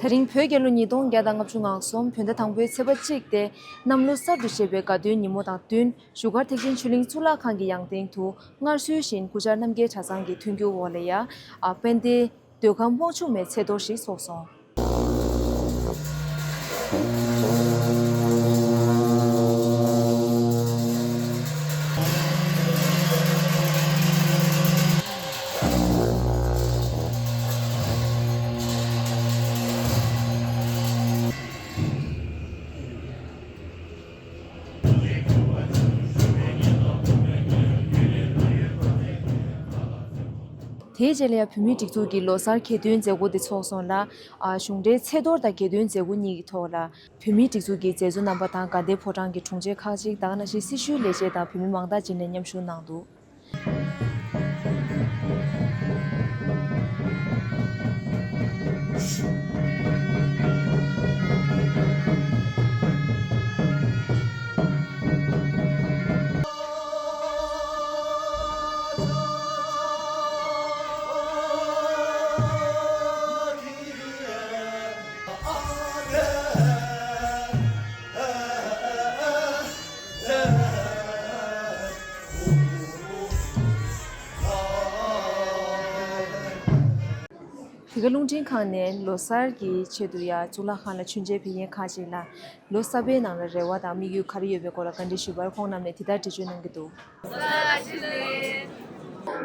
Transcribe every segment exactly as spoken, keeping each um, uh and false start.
དེ་རིང་བོད་རྒྱལ་ལོ་ཉིས་སྟོང་བརྒྱ་དང་ལྔ་བཅུ་ང་གསུམ་བོད་ཟླ་དང་པོའི་ཚེས་པ་གཅིག་སྟེ། གནམ་ལོ་གསར་དུ་བཞད་པའི་དགའ་སྟོན་ཉིན་མོ་དང་བསྟུན། བཞུགས་སྒར་ཐེག་ཆེན་ཆོས་གླིང་གཙུག་ལག་ཁང་གི་ཡང་སྟེང་དུ་སྔར་སྲོལ་བཞིན་སྐུ་བཅར་རྣམ་རྒྱལ་གྲྭ་ཚང་གི་མཐུན་འགྱུར་འོག་ལ་ཡ། ཨ། དཔལ་ལྡན་མདོ་ཁམས་སྨོན་ཆུ་མའི་ཚེས་གཏོར་ཞིག་ཚོགས་སོང་། དེའི་རྗེས་ལ་ཡང་བོད་མིའི་སྒྲིག་འཛུགས་ཀྱི་ལོ་གསར་གྱེར་འདོན་མཛད་སྒོ་དེ་ཚོགས་སོང་ལ། ཨ། གཞུང་འབྲེལ་ཚེས་གཏོར་དང་གྱེར་འདོན་མཛད་སྒོ་གཉིས་ཀྱི་ཐོག་ལ། བོད་མིའི་སྒྲིག་འཛུགས་ཀྱི་མཛད་གཙོ་རྣམ་པ་དང་དགའ་ལྡན་ཕོ་བྲང་གི་དྲུང་ཆེ་ཁག་ཅིག་དང་ནང་བཞིན་སྲི་ཞུའི་ལས་བྱེད་དང་བོད་མི་མང་དག་ཅིག་ནས་མཉམ་ཞུགས་གནང་འདུག། འདི་ག་རླུང་འཕྲིན་ཁང་ནས་ལོ་གསར་གྱི་ཆེད་དུ་ཡ་གཙུག་ལག་ཁང་ལ་མཆོད་མཇལ་ཕེབས་མཁན་ཁག་ཅིག་ལ་ལོ་གསར་པའི་ནང་ལ་རེ་བ་དང་དམིགས་ཡུལ་ག་རེ་ཡོད་པའི་སྐོར་ལ་བཀའ་འདྲི་ཞུས་པར་ཁོང་རྣམས་ནས་དེ་ལྟར་འགྲེལ་བརྗོད་གནང་གི་འདུག།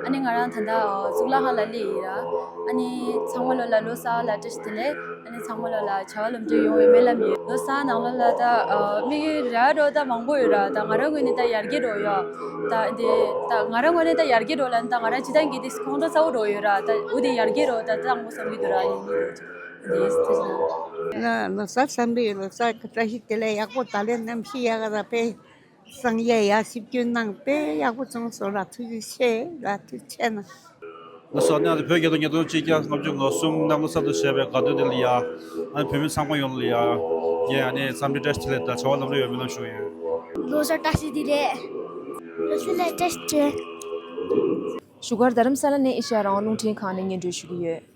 ཨ་ནི་ང་རང་ད་ལྟ་གཙུག་ལག་ཁང་ལ་སླེབས་ཡིན་ར། ཨ་ནི་ཚང་མ་ལོ་ལ་ལོ་གསར་ལ་བཀྲ་ཤིས་བདེ་ལེགས། ཨ་ནི་ཚང་མ་ལོ་ལ་བྱ་བ་ལམ་འགྲོ་ཡོང་བའི་སྨོན་ལམ་ཡོད། ལོ་གསར་ནང་ལོ་ལ་ད་དམིགས་ཡུལ་ར་འགྲོ་ད་མང་པོ་ཡོད་ར། ད་ང་རང་ངོས་ནས་ད་ཡར་རྒྱས་འགྲོ་ཡོད། ད་འདི་ད་ང་རང་ངོས་ནས་ད་ཡར་རྒྱས་འགྲོ་ལ་ད་ང་རང་སྤྱི་བཏང་གི་དེ་ཁོང་ཁྲོ་ཚ་བོ་འགྲོ་ཡོད་ར། ད་འུ་དེ་ཡར་རྒྱས་འགྲོ་ད་ད་དང་པོ་བསམ་གྱི་འདུག་ར། ཨ་ནི་འདི་འདྲ་ཅིག་ལ་ལོ་གསར་བསམ་པའི་ལོ་གསར་གྱི་བཀྲ་ཤིས་བདེ་ལེགས། ཡག་པོ་ད་ལན་གནམ་གཤིས་ཡག་ག་ད་དཔེ། སངས་རྒྱས་ཡར་ཞིབ་སྐྱོན་གནང་དཔེ་ཡག་པོ་བྱུང་སོང་ལ། ཐུགས་རྗེ་ཆེ་ལ། ཐུགས་རྗེ་ཆེ་གནང་། ལགས་སོ། ཨ་ནི་ང་ཚོ་བོད་རྒྱལ་ལོ་ཉིས་སྟོང་ཆིག་བརྒྱ་ལྔ་བཅུ་ང་གསུམ་གནམ་ལོ་གསར་དུ་བཞད་པའི་དགའ་སྟོན་དེ་ལ་ཡ། ཨ་ནི་བོད་མི་ཚང་མ་ཡོངས་ལ་ཡ། ངས་ཨ་ནི་འཚམས་འདྲི་བཀྲ་ཤིས་བདེ་ལེགས་དང་བྱ་བ་ལམ་འགྲོ་ཡོང་བའི་སྨོན་ལམ་ཞུ་གི་ཡོད། ལོ་གསར་བཀྲ་ཤིས་བདེ་ལེགས། ལོ་གསར་ལ་བཀྲ་ཤིས་བདེ་ལེགས། བཞུགས་སྒར་རྡ་རམ་ས་ལ་ནས་ཨེ་ཤེ་ཡ་རང་དབང་རླུང་འཕྲིན་ཁང་ནས་སྙན་སྒྲོན་ཞུ་གི་ཡོད།